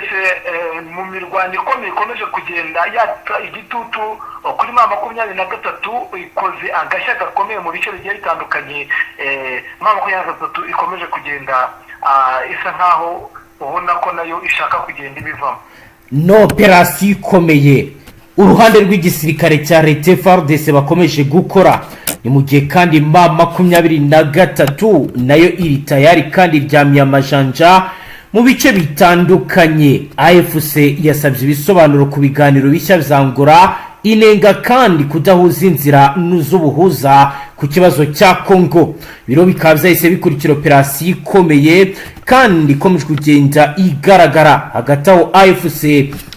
FARDC mu mirwano ikomeye ikomeje kugenda yatsa igitutu kuri M23, ikoze agashya gakomeye mu bice bigiye bitandukanye. M23 ikomeje kugenda isa nkaho ubona ko nayo ishaka kugenda ibivamo. Ni operasiyo ikomeye uruhande rw'igisirikare cya leta FARDC bakomeje gukora. Ni mu gihe kandi M23 nayo iri tayari kandi iryamiye amajanja mu bice bitandukanye. AFC yasabye ibisobanuro ku biganiro bishya bya Angola, inenga kandi kudahuza inzira z'ubuhuza ku kibazo cya Congo. Biro bikaba byahise bikurikira operasiyo ikomeye kandi ikomeje kugenda igaragara. Hagati aho, AFC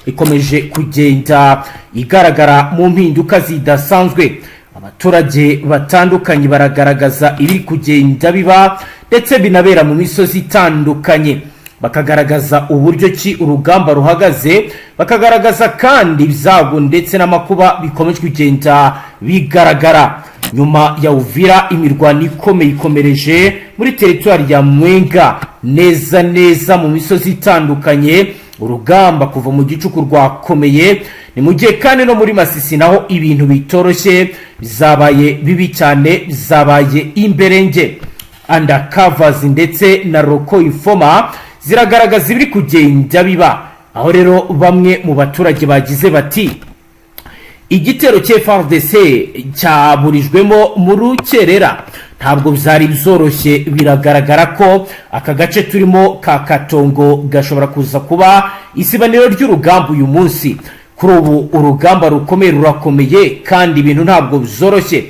ikomeje kugenda igaragara mu mpinduka zidasanzwe. Abaturage batandukanye baragaragaza ibiri kugenda biba ndetse binabera mu misozi itandukanye, bakagaragaza uburyo ki urugamba ruhagaze, bakagaragaza kandi ibyago ndetse n'amakuba bikomeje kugenda bigaragara. Nyuma ya Uvira, imirwano ikomeye ikomereje muri teritwari ya Mwenga, neza neza mu misozi itandukanye. Urugamba kuva mu gicuku rwakomeye. Ni mu gihe kandi no muri Masisi naho ibintu bitoroshye, bizabaye bibi cyane, bizabaye imberenge. Undercovers ndetse na local informer ziragaragaza ibiri kugenda biba, aho rero bamwe mu baturage bagize bati: "Igitero cya FARDC cyaburijwemo mu rukerera, ntabwo byari byoroshye. Biragaragara ko aka gace turimo ka Katongo gashobora kuza kuba isibaniro ry'urugamba uyu munsi. Kuri ubu urugamba rukomeye rurakomeye kandi ibintu ntabwo byoroshye."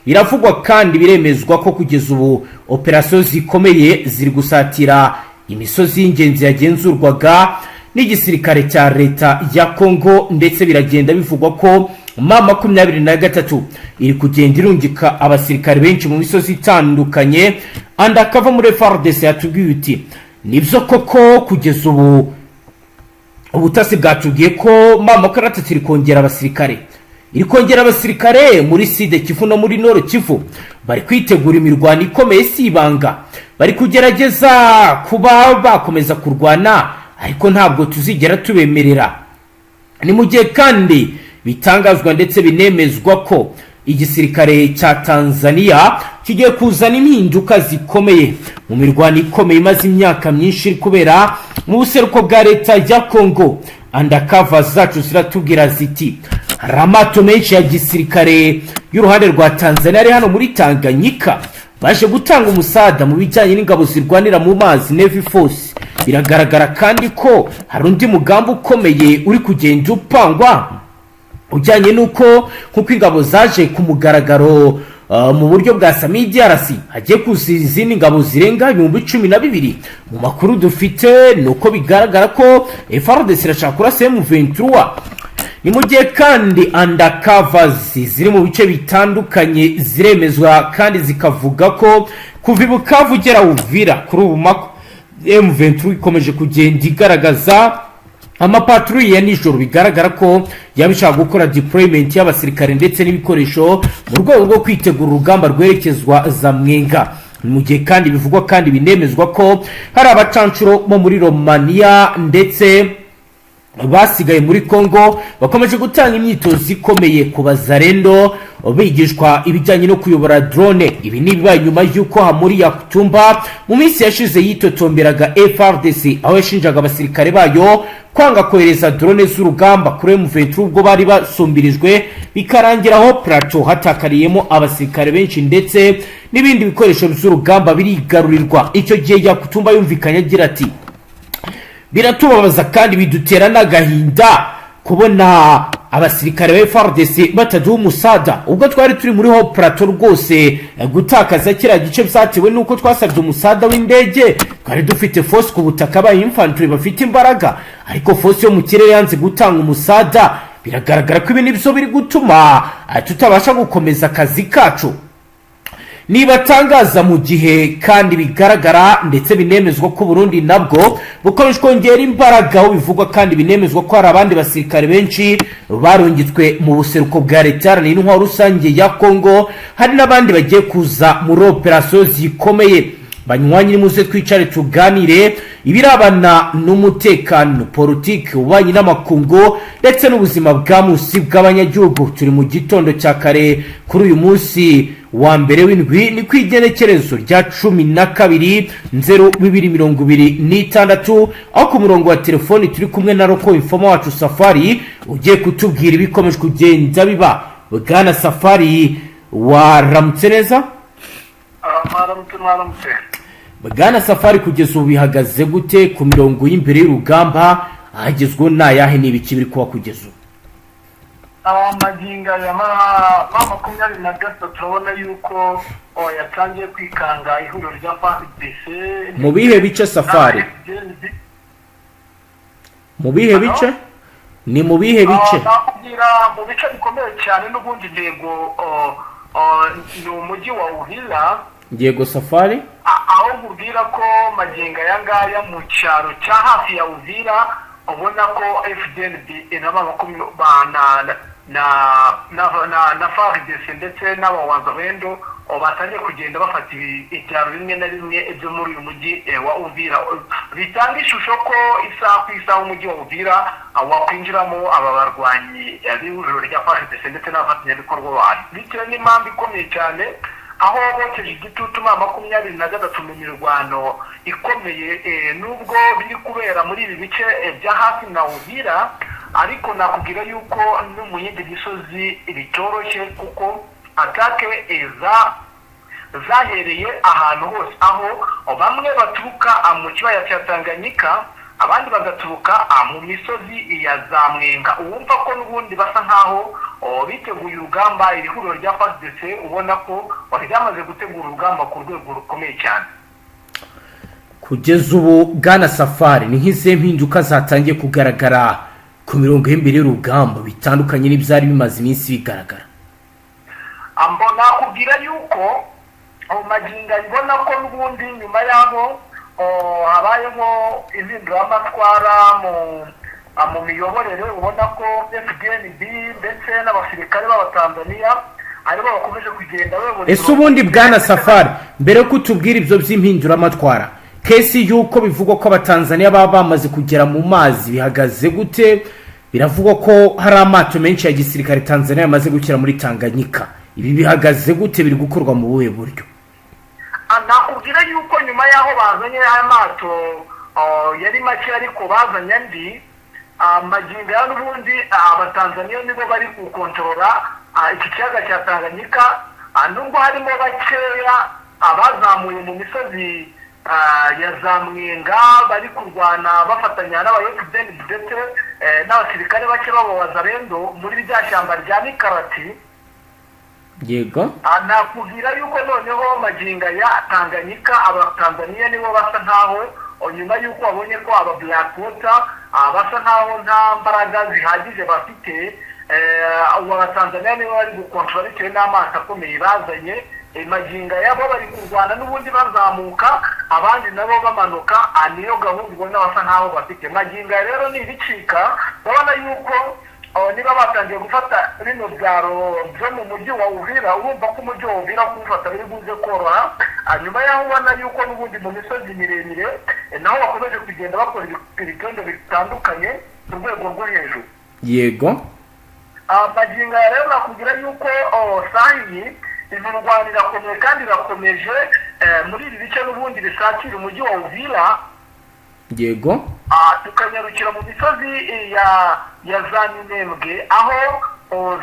Biravugwa kandi biremezwa ko kugeza ubu operasiyo zikomeye ziri gusatira imisozi y'ingenzi yagenzurwaga n'igisirikare cya leta ya Congo, ndetse biragenda bivugwa ko M23 iri kugenda irungika abasirikare benshi mu misozi itandukanye. Undercover muri FARDC yatubwiye uti: "Nibyo koko, kugeza ubu ubutasi bwatubwiye ko M23 iri kongera abasirikare, iri kongera abasirikare muri Sud Kivu no muri Nord Kivu. Bari kwitegura imirwano ikomeye, si ibanga. Bari kugerageza kuba bakomeza kurwana, ariko ntabwo tuzigera tubemerera." Ni mu gihe kandi bitangazwa ndetse binemezwa ko igisirikare cya Tanzania kigiye kuzana impinduka zikomeye mu mirwano ikomeye imaze imyaka myinshi iri kubera mu buseruko bwa leta ya Congo. Undercover zacu ziratubwira ziti: "Hari amato menshi ya gisirikare y'uruhande rwa Tanzania ari hano muri Tanganyika, baje gutanga umusada mu bijyanye n'ingabo zirwanira mu mazi, Navy Force. Biragaragara kandi ko hari undi mugambi ukomeye uri kugenda upangwa ujyanye n'uko nk'uko ingabo zaje ku mugaragaro mu buryo bwa SAMIDRC, hagiye kuza izindi ngabo zirenga 12,000. Mu makuru dufite ni uko bigaragara ko FARDC irashaka kurasa M23." Ni mu gihe kandi undercovers ziri mu bice bitandukanye ziremezwa kandi zikavuga ko kuva i Bukavu ugera Uvira, kuri ubu M23 ikomeje kugenda igaragaza amapatrouille ya nijoro. Bigaragara ko yaba ishaka gukora deployment y'abasirikare ndetse n'ibikoresho mu rwego rwo kwitegura urugamba rwerekezwa za Mwenga. Ni mu gihe kandi bivugwa kandi binemezwa ko hari abacancuro bo muri Romania ndetse basigaye muri Congo bakomeje gutanga imyitozo ikomeye ku bazarendo, bigishwa ibijyanye no kuyobora drone. Ibi ni ibibaye nyuma y'uko Hamuri Yakutumba mu minsi yashize yitotomberaga FARDC, aho yashinjaga abasirikare bayo kwanga kohereza drone z'urugamba kuri M23 ubwo bari basumbirijwe, bikarangira aho plateau hatakariyemo abasirikare benshi ndetse n'ibindi bikoresho by'urugamba birigarurirwa. Icyo gihe Yakutumba yumvikanye agira ati: "Biratubabaza kandi bidutera n'agahinda kubona abasirikare ba FARDC bataduha umusada ubwo twari turi muri haut plateau. Rwose gutakaza kiriya gice byatewe n'uko twasabye umusada w'indege. Twari dufite force ku butaka, ba infantry bafite imbaraga, ariko force yo mu kirere yanze gutanga umusada. Biragaragara ko ibi nibyo biri gutuma tutabasha gukomeza akazi kacu." Nibatangaza mu gihe kandi bigaragara ndetse binemezwa ko Burundi nabwo bukomeje kongera imbaraga, aho bivugwa kandi binemezwa ko hari abandi basirikare benshi barungitswe mu buseruko bwa leta iharanira intwaro rusange ya Congo, hari n'abandi bagiye kuza muri operasiyo zikomeye. Banywanyi, nimuze twicare tuganire ibirabana n'umutekano, politiki, ububanyi n'amakungu ndetse n'ubuzima bwa munsi bw'abanyagihugu. Turi mu gitondo cya kare kuri uyu munsi wa mbere w'indwi, ni ku igenekerezo rya 12 Nzero 2026, aho ku murongo wa telefoni turi kumwe na local informer wacu Safari, ugiye kutubwira ibikomeje kugenda biba. Bwana Safari, waramutse neza? Mwaramutse, mwaramutse. Bwana Safari, kugeza ubu bihagaze gute ku mirongo y'imbere y'urugamba? Ahagezweho ni ayahe? Ni ibiki biri kuba kugeza ubu? Magingo aya M23 turabona yuko yatangiye kwikanga ihuriro rya FARDC. Mu bihe bice, Safari? Mu bihe bice? Ni mu bihe bice? Nakubwira mu bice bikomeye cyane n'ubundi, intego ni umujyi wa Uvira. Yego, Safari. Aho nkubwira ko magingo aya ngaya mu cyaro cya hafi ya Uvira ubona ko FDNB na FARDC ndetse n'abawazalendo batangiye kugenda bafata ibyaro bimwe na bimwe byo muri uyu mujyi wa Uvira, bitanga ishusho ko isaha ku isaha umujyi wa Uvira wakwinjiramo aba barwanyi b'ihuriro rya FARDC ndetse n'abafatanyabikorwa bayo, bitewe n'impamvu ikomeye cyane aho bokeje igitutu M23 mu mirwano ikomeye. Nubwo biri kubera muri ibi bice bya hafi na Uvira, ariko nakubwira yuko no mu yindi misozi bitoroshye, kuko attaque zahereye ahantu hose, aho bamwe baturuka mu kibaya cya Tanganyika, abandi bagaturuka mu misozi ya za Mwenga. Uwumva ko n'ubundi basa nkaho biteguye urugamba. Iri huriro rya FARDC ubona ko ryamaze gutegura urugamba ku rwego rukomeye cyane. Kugeza ubu, bwana Safari, ni nk'izihe mpinduka zatangiye kugaragara ku mirongo y'imbere y'urugamba bitandukanye n'ibyari bimaze iminsi bigaragara? Mbona nakubwira yuko magingo ibona ko n'ubundi nyuma y'aho habayeho impinduramatwara mu miyoborere, ubona ko FDNB ndetse n'abasirikare b'Abatanzaniya aribo bakomeje kugenda bayobora. Ese ubundi, bwana Safari, mbere yo kutubwira ibyo by'impinduramatwara, case y'uko bivugwa ko Abatanzaniya baba bamaze kugera mu mazi bihagaze gute? Biravugwa ko hari amato menshi ya gisirikare Tanzania yamaze gushyira muri Tanganyika. Ibi bihagaze gute? Biri gukorwa mu buhe buryo? Nakubwira yuko nyuma y'aho bazanye aya mato yari make, ariko bazanye andi, magingo ya n'ubundi Abatanzaniya nibo bari gukontorora iki kiyaga cya Tanganyika, nubwo harimo bakeya abazamuye mu misozi ya za Mwenga bari kurwana bafatanya n'aba FDN ndetse n'abasirikare bake b'abawazalendo muri rya shyamba rya Mikarati. Nakubwira yuko noneho magingo ya Tanganyika Abatanzaniya nibo basa nkaho nyuma yuko babonye ko aba Blackwater basa nkaho nta mbaraga zihagije bafite, ubu Abatanzaniya nibo bari gukontorora bitewe n'amazi akomeye bazanye. Magingo yabo bari kurwana n'ubundi bazamuka, abandi nabo bamanuka. Niyo gahunda ubona basa nkaho bafite magingo aya. Rero ni ibicika, urabona yuko niba batangiye gufata bino byaro byo mu mujyi wa Uvira, urumva ko umujyi wa Uvira kuwufata biri buze koroha. Nyuma y'aho ubona yuko n'ubundi mu misozi miremire naho bakomeje kugenda bakora ibitondo bitandukanye ku rwego rwo hejuru. Magingo aya rero nakubwira yuko sahi imirwano irakomeye kandi irakomeje muri ibi bice n'ubundi bisatira umujyi wa Uvira. Tukanyarukira mu misozi ya za Minembwe, aho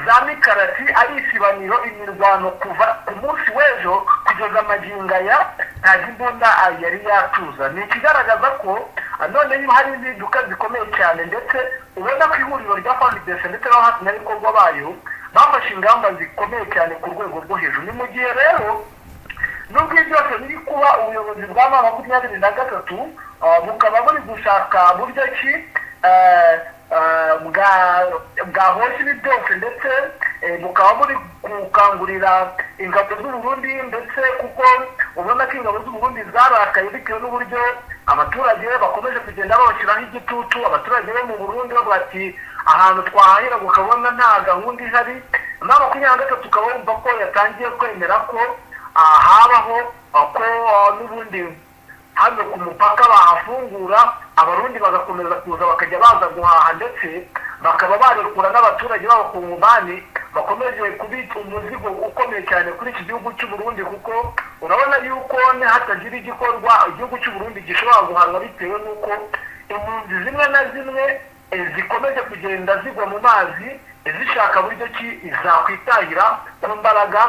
za Mikarati ari isibaniro, imirwano kuva ku munsi w'ejo kugeza magingo aya ntabwo imbunda yari yatuza. Ni ikigaragaza ko noneho hari impinduka zikomeye cyane, ndetse ubona ko ihuriro rya FARDC ndetse n'abafatanyabikorwa bayo bafashe ingamba zikomeye cyane ku rwego rwo hejuru. Ni mu gihe rero nubwo ibi byose biri kuba, ubuyobozi bwa M23 bukaba buri gushaka buryo ki bwahosha ibi byose, ndetse bukaba buri gukangurira ingabo z'Uburundi, ndetse kuko ubona ko ingabo z'Uburundi zarakaye bitewe n'uburyo abaturage bakomeje kugenda babashyiraho igitutu. Abaturage bo mu Burundi bavuga ati: "Ahantu twahahira ukabona nta gahunda ihari." M23 ukaba wumva ko yatangiye kwemera ko habaho ko n'ubundi hano ku mupaka bahafungura, Abarundi bagakomeza kuza, bakajya baza guhaha, ndetse bakaba barekura n'abaturage b'Abakongomani bakomeje kubita umuzigo ukomeye cyane kuri iki gihugu cy'u Burundi, kuko urabona yuko hatagira igikorwa igihugu cy'u Burundi gishobora guhanwa bitewe n'uko impunzi zimwe na zimwe zikomeje kugenda zigwa mu mazi zishaka buryo ki zakwitahira ku mbaraga,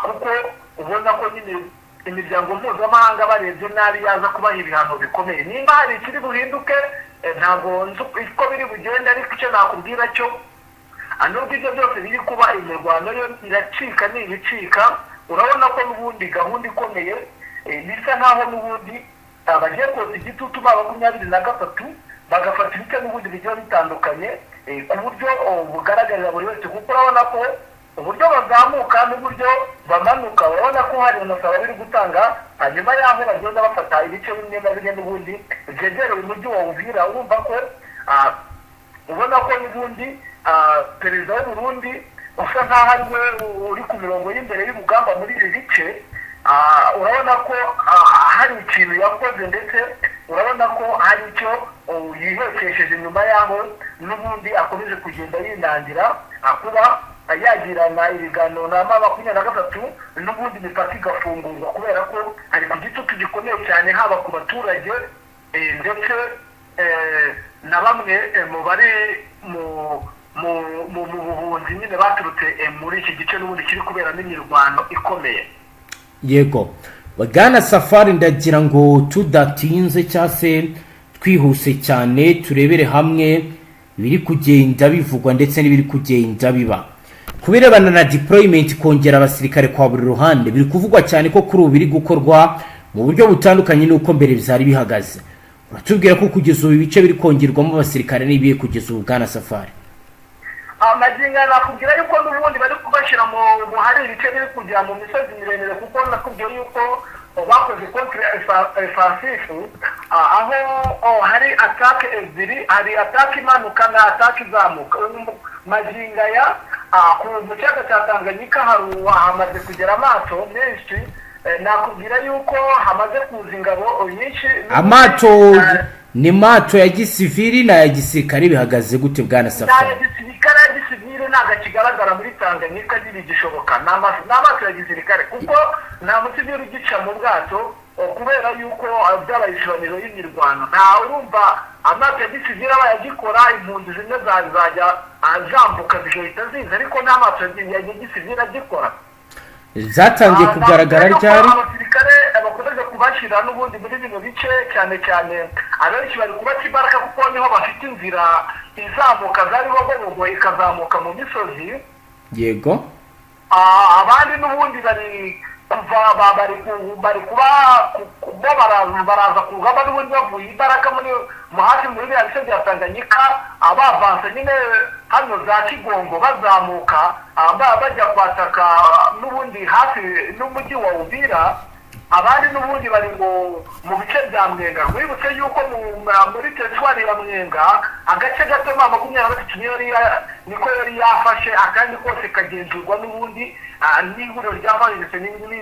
kuko ubona ko nyine imiryango mpuzamahanga barebye nabi yaza kubaha ibihano bikomeye. Nimba hari ikiri buhinduke, ntabwo nzi uko biri bugende, ariko icyo nakubwira cyo, nubwo ibyo byose biri kuba, imirwano yo iracika, ni ibicika. Urabona ko n'ubundi gahunda ikomeye bisa nkaho n'ubundi bagiye kotsa igitutu M23, bagafata ibice n'ubundi bigiye bitandukanye ku buryo bugaragarira buri wese, kuko urabona ko uburyo bazamuka n'uburyo bamanuka, urabona ko hari umusaruro biri gutanga. Hanyuma y'aho bagenda bafata ibice bimwe na bimwe n'ubundi byegereye umujyi wa Uvira, urumva ko ubona ko n'ubundi perezida w'u Burundi usa nkaho ari we uri ku mirongo y'imbere y'urugamba muri ibi bice. Urabona ko hari ikintu yakoze, ndetse urabona ko hari icyo yihekesheje nyuma y'aho n'ubundi akomeje kugenda yinangira kuba yagirana ibiganiro na M23, n'ubundi imipaka igafungurwa, kubera ko ari ku gitutu gikomeye cyane, haba ku baturage ndetse na bamwe mu bari mu buhunzi nyine baturutse muri iki gice n'ubundi kiri kuberamo imirwano ikomeye. Yego, bwana Safari, ndagira ngo tudatinze cyangwa se twihuse cyane turebere hamwe ibiri kugenda bivugwa ndetse n'ibiri kugenda biba ku birebana na deployment, kongera abasirikare kwa buri ruhande. Biri kuvugwa cyane ko kuri ubu biri gukorwa mu buryo butandukanye n'uko mbere byari bihagaze. Uratubwira ko kugeza ubu ibice biri kongerwamo abasirikare n'ibihe kugeza ubu, bwana Safari? Magingo aya nakubwira yuko n'ubundi bari kubashyira mu hari ibice biri kujya mu misozi miremire, kuko nakubwiye yuko bakoze contre offensive, aho hari attaque ebyiri: hari attaque imanuka na attaque izamuka. Magingo aya mu kiyaga cya Tanganyika hamaze kugera amato menshi. Nakubwira yuko hamaze kuza ingabo nyinshi. Amato ni mato ya gisivili n'aya gisirikare, bihagaze gute, bwana Safari? N'aya gisirikare. Ya gisivili ntabwo akigaragara muri Tanganyika, ntibigishoboka. Ni amato ya gisirikare, kuko nta musivili ugica mu bwato kubera yuko byabaye isibaniro y'imirwano. Nta urumva amato ya gisivili aba yagikora, impunzi zimwe zajya zambuka zigahita ziza, ariko nta mato ya gisivili agikora. Zatangiye kugaragara ryari? Abasirikare bakomeje kubashyira n'ubundi muri bino bice, cyane cyane abenshi bari kubaca imbaraga, kuko niho bafite inzira izamuka za Bibogobogo ikazamuka mu misozi. Abandi n'ubundi bari kuva bari kuba bo baraza ku rugamba n'ubundi bavuye imbaraga muri mu hafi muri biriya bice bya Tanganyika, abavanse nyine hano za Kigongo, bazamuka bajya kwataka n'ubundi hafi n'umujyi wa Uvira. Abandi n'ubundi bari ngo mu bice bya Mwenga. Wibutse yuko muri teritwari ya Mwenga agace gato M23 niyo niko yari yafashe, akandi kose kagenzurwa n'ubundi n'ihuriro rya FARDC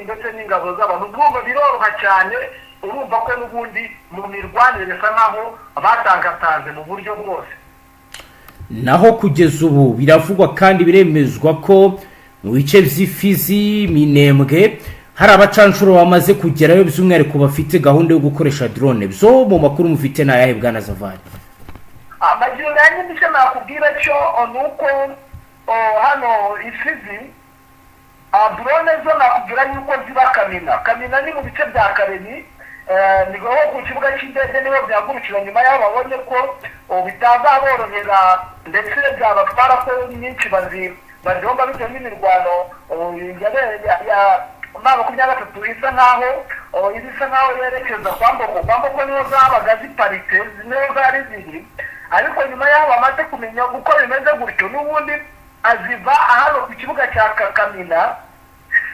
ndetse n'ingabo z'abantu. Urumva biroroha cyane, urumva ko n'ubundi mu mirwanire bisa nkaho batangatanze mu buryo bwose. Naho kugeza ubu biravugwa kandi biremezwa ko mu bice by'Ifizi, Minembwe, hari abacanshuro bamaze kugerayo, by'umwihariko bafite gahunda yo gukoresha drone. Byo mu makuru mufite ni ayahe, bwana Safari? Magingo aya nyine icyo nakubwira cyo ni uko hano Ifizi drone zo nakubwira yuko ziba Kamina. Kamina ni mu bice bya Kalemie, ni ho ku kibuga cy'indege, niho byahagurukira nyuma y'aho babonye ko bitazaborohera ndetse byabatwara ko nyinshi bazihomba bitewe n'imirwano ya M23 isa nkaho yerekeza kwa Mboko. Kwa Mboko niho zabaga ziparitse, niho zari ziri, ariko nyuma y'aho bamaze kumenya uko bimeze gutyo, n'ubundi aziva hano ku kibuga cya Kamina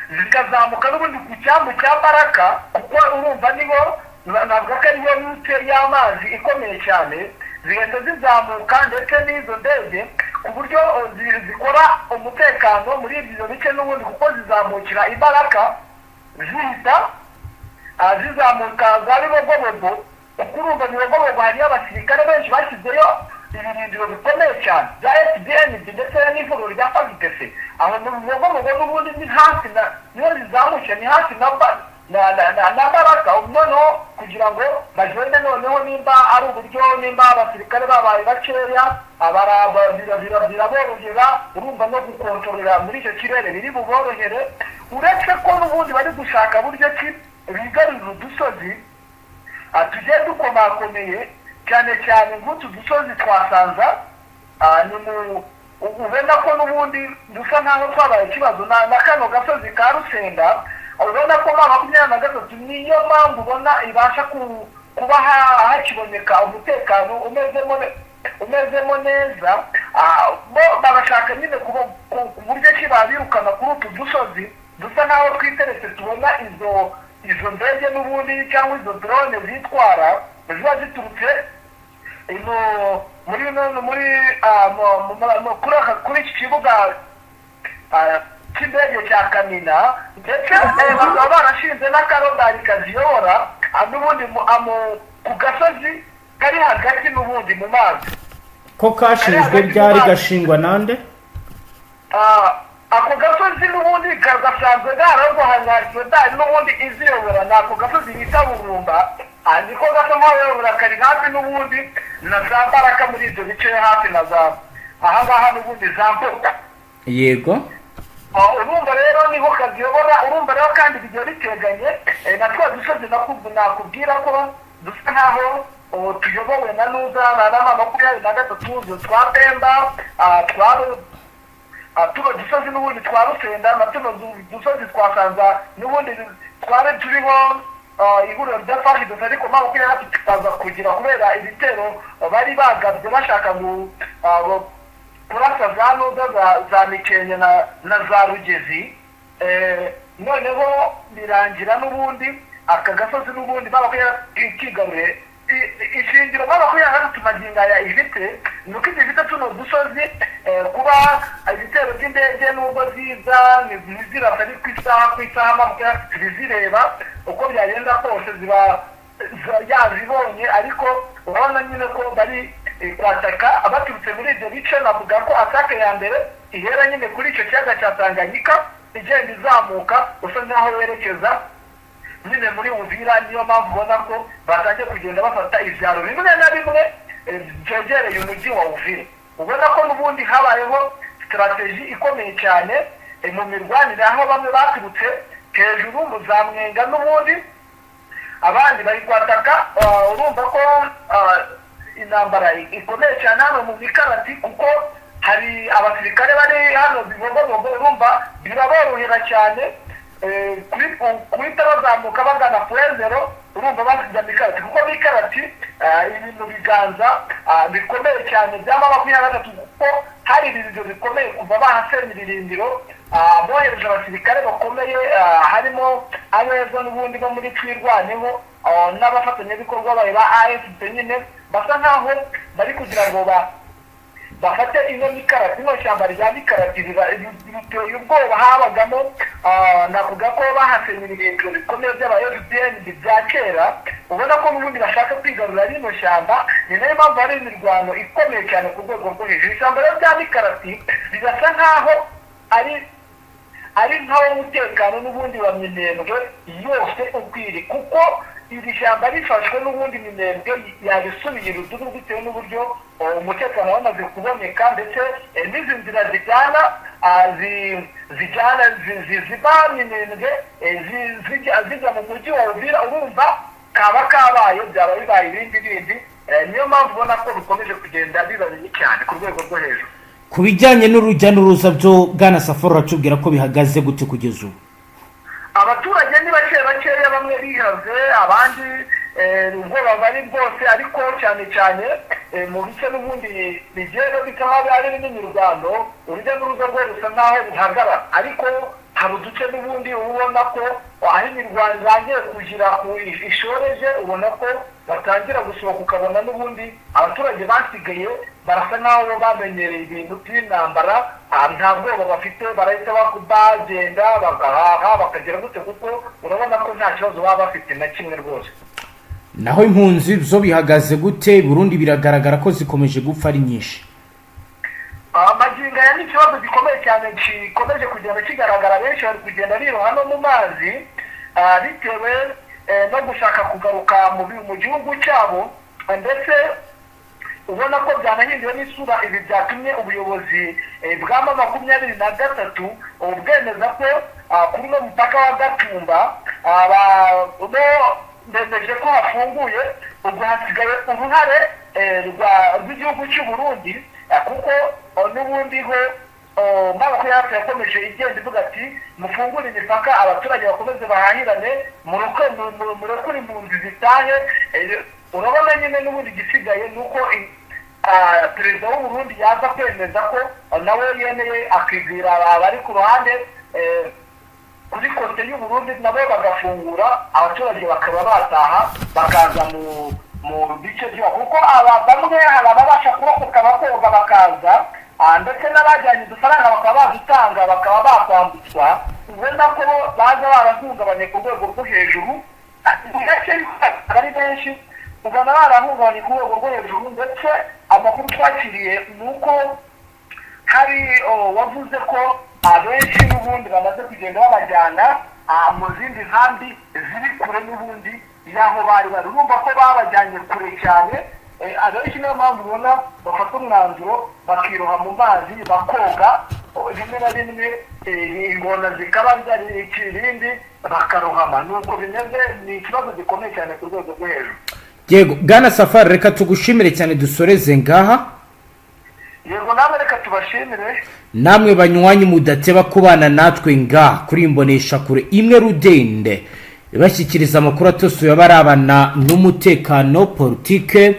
zikazamuka n'ubundi ku cyambu cya Baraka, kuko urumva nibo navuga ko ariyo route y'amazi ikomeye cyane, zigahita zizamuka ndetse n'izo ndege ku buryo zikora umutekano muri ibyo bice n'ubundi, kuko zizamukira imbaraga. zihita zizamuka za Bibogobogo, kuko urumva Bibogobogo hariyo abasirikare benshi bashyizeyo ibirindiro bikomeye cyane bya FDNB ndetse n'ihuriro rya FARDC. Aho mu Bibogobogo n'ubundi ni hafi na niyo rizamuke, ni hafi na ba na na na, na Baraka. Noneho kugira ngo bagende, noneho nimba ari uburyo, nimba abasirikare babaye bakeya, biraborohera. Urumva no gukontorora muri icyo kirere biri buborohere, uretse ko n'ubundi bari gushaka buryo ki bigarurira udusozi tugiye dukomakomeye, cyane cyane nk'utu dusozi twa Sanza. Ni mu ubona ko n'ubundi dusa nkaho twabaye ikibazo na kano gasozi ka Rusenda. Ubona ko M23, niyo mpamvu ubona ibasha kuba hakiboneka umutekano umezemo neza. Bo barashaka nyine ku buryo ki babirukana kuri utu dusozi dusa nkaho twiteretse, tubona izo ndege n'ubundi cyangwa izo drone zitwara ziba ziturutse ino muri no muri kuri iki kibuga cy'indege cya Kamina, ndetse bakaba barashinze n'akarodari kaziyobora n'ubundi ku gasozi kari hagati n'ubundi mu mazi. Ko kashinzwe ryari, gashingwa nande? Ako gasozi n'ubundi gasanzwe gararwanya radari n'ubundi iziyobora, ni ako gasozi bita Burumba. Niko gasa nkaho yobora, kari hafi n'ubundi na za Baraka, muri ibyo bice hafi na za ahangaha n'ubundi za Mboka. Urumva rero niho kaziyobora. Urumva rero kandi bigiye biteganye na twa dusozi nakubwira ko dusa nkaho tuyobowe na nuza na M23, twa Pemba, twa tuno dusozi n'ubundi twa Rusenda na tuno dusozi twa Sanza n'ubundi twari turiho ihuriro rya FARDC, ariko M23 tukaza kugira kubera ibitero bari bagabye bashaka kurasa za nuza za Mikenke na za Rugezi. Noneho birangira n'ubundi aka gasozi n'ubundi baba kigaruye. Ishingiro M23 magingo aya ifite ni uko ifite tuno dusozi, kuba ibitero by'indege nubwo ziza ntizirasa, ari ku isaha ku isaha M23 bizireba, uko byagenda kose ziba yazibonye. Ariko urabona nyine ko bari kwataka baturutse muri ibyo bice. Navuga ko attaque ya mbere ihera nyine kuri icyo kiyaga cya Tanganyika, igenda izamuka usa nkaho werekeza nyine muri Uvira. Niyo mpamvu ubona ko batangiye kugenda bafata ibyaro bimwe na bimwe byegereye umujyi wa Uvira. Ubona ko n'ubundi habayeho stratégie ikomeye cyane mu mirwanire, aho bamwe baturutse hejuru mu za Mwenga n'ubundi, abandi bari kwataka. Urumva ko intambara ikomeye cyane hano mu Mikarati, kuko hari abasirikare bari hano Bibogobogo. Urumva biraborohera cyane guhita bazamuka bagana Point Zéro, urumva bajya Mikarati, kuko Mikarati ibintu biganza bikomeye cyane bya M23, kuko hari ibirindiro bikomeye kuva bahasenya ibirindiro. Bohereje abasirikare bakomeye, harimo abeza n'ubundi bo muri Twirwaneho n'abafatanyabikorwa bayo ba AFP, nyine basa nkaho bari kugira ngo bafate ino Mikarati. Ino shyamba rya Mikarati riteye ubwoba, habagamo, navuga ko bahasenye ibirindiro bikomeye by'aba FDN bya kera. Ubona ko n'ubundi bashaka kwigarurira rino shyamba, ni nayo mpamvu hari imirwano ikomeye cyane ku rwego rwo hejuru. Ishyamba rero rya Mikarati rirasa nkaho ari nkawo mutekano n'ubundi wa Minembwe yose ukwiri, kuko iri shyamba rifashwe n'ubundi Minembwe yabisubiye irudubi, bitewe n'uburyo umutekano wamaze kuboneka, ndetse n'izi nzira zijyana zijyana ziva Minembwe zijya mu mujyi wa Uvira. Urumva kaba kabaye, byaba bibaye ibindi bindi. Niyo mpamvu ubona ko bikomeje kugenda biba bibi cyane ku rwego rwo hejuru. Ku bijyanye n'urujya n'uruza byo, bwana Safari, uratubwira ko bihagaze gute kugeza ubu? Abaturage ni bake bakeya, bamwe bihaze, abandi ubwoba bari bwose, ariko cyane cyane mu bice n'ubundi bigenda bisa nkaho ari n'imirwano, urujya n'uruza rwo rusa nkaho ruhagarara, ariko hari Hari uduce n'ubundi uba ubona ko aho imirwano irangiye kugira ku ishoreje, ubona ko batangira gusohoka, ukabona n'ubundi abaturage basigaye barasa nk'aho bo bamenyereye ibintu by'intambara, nta bwoba bafite, barahita bagenda bagahaha, bakagera gute, kuko urabona ko nta kibazo baba bafite na kimwe rwose. Naho impunzi zo bihagaze gute? Burundi biragaragara ko zikomeje gupfa ari nyinshi. Magingo aya ni ikibazo gikomeye cyane gikomeje kugenda kigaragara. Benshi bari kugenda biroha no mu mazi, bitewe no gushaka kugaruka mu gihugu cyabo, ndetse ubona ko byanahinduwe n'isura. Ibi byatumye ubuyobozi bwa M23 bwemeza ko kuri uno mupaka wa Gatumba bo bemeje ko hafunguye. Ubwo hasigaye uruhare rw'igihugu cy'u Burundi, kuko n'ubundi ho maboko yacu yakomeje igenda ivuga ati: "Mufungure imipaka, abaturage bakomeze bahahirane, murekure impunzi zitahe." Urabona nyine n'ubundi igisigaye ni uko perezida w'u Burundi yaza kwemeza ko nawe yemeye, akibwira abari ku ruhande kuri côté y'u Burundi, nabo bagafungura, abaturage bakaba bataha, bakaza mu bice byabo, kuko aba bamwe hari ababasha kurokoka bakoga bakaza, ndetse n'abajyanye udufaranga bakaba badutanga, bakaba bakwambutswa. Ubona ko baza barahungabanye ku rwego rwo hejuru, ndetse ari benshi ubona barahungabanye ku rwego rwo hejuru. Ndetse amakuru twakiriye ni uko hari wavuze ko abenshi n'ubundi bamaze kugenda babajyana mu zindi nkambi ziri kure n'ubundi y'aho bari bari. Urumva ko babajyanye kure cyane. Abenshi niyo mpamvu ubona bafata umwanzuro bakiroha mu mazi, bakoga, rimwe na rimwe ingona zikaba ibindi bakarohama. Nuko bimeze, ni ikibazo gikomeye cyane ku rwego rwo hejuru. Yego, bwana Safari, reka tugushimire cyane, dusoreze ngaha. Yego, namwe reka tubashimire. Namwe banywanyi mudateba kubana natwe ngaha kuri imboneshakure imwe rudende ibashyikiriza amakuru atosoye abarabana n'umutekano, politike,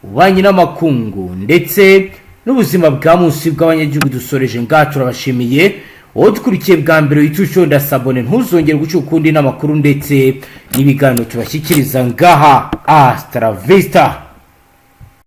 ububanyi n'amakungu ndetse n'ubuzima bwa munsi bw'abanyagihugu. Dusoreje ngaha, turabashimiye. Wowe dukurikiye bwa mbere, wita ushonda s'abonner, ntuzongere guca ukundi n'amakuru ndetse n'ibiganiro tubashyikiriza ngaha. Hasta la vista.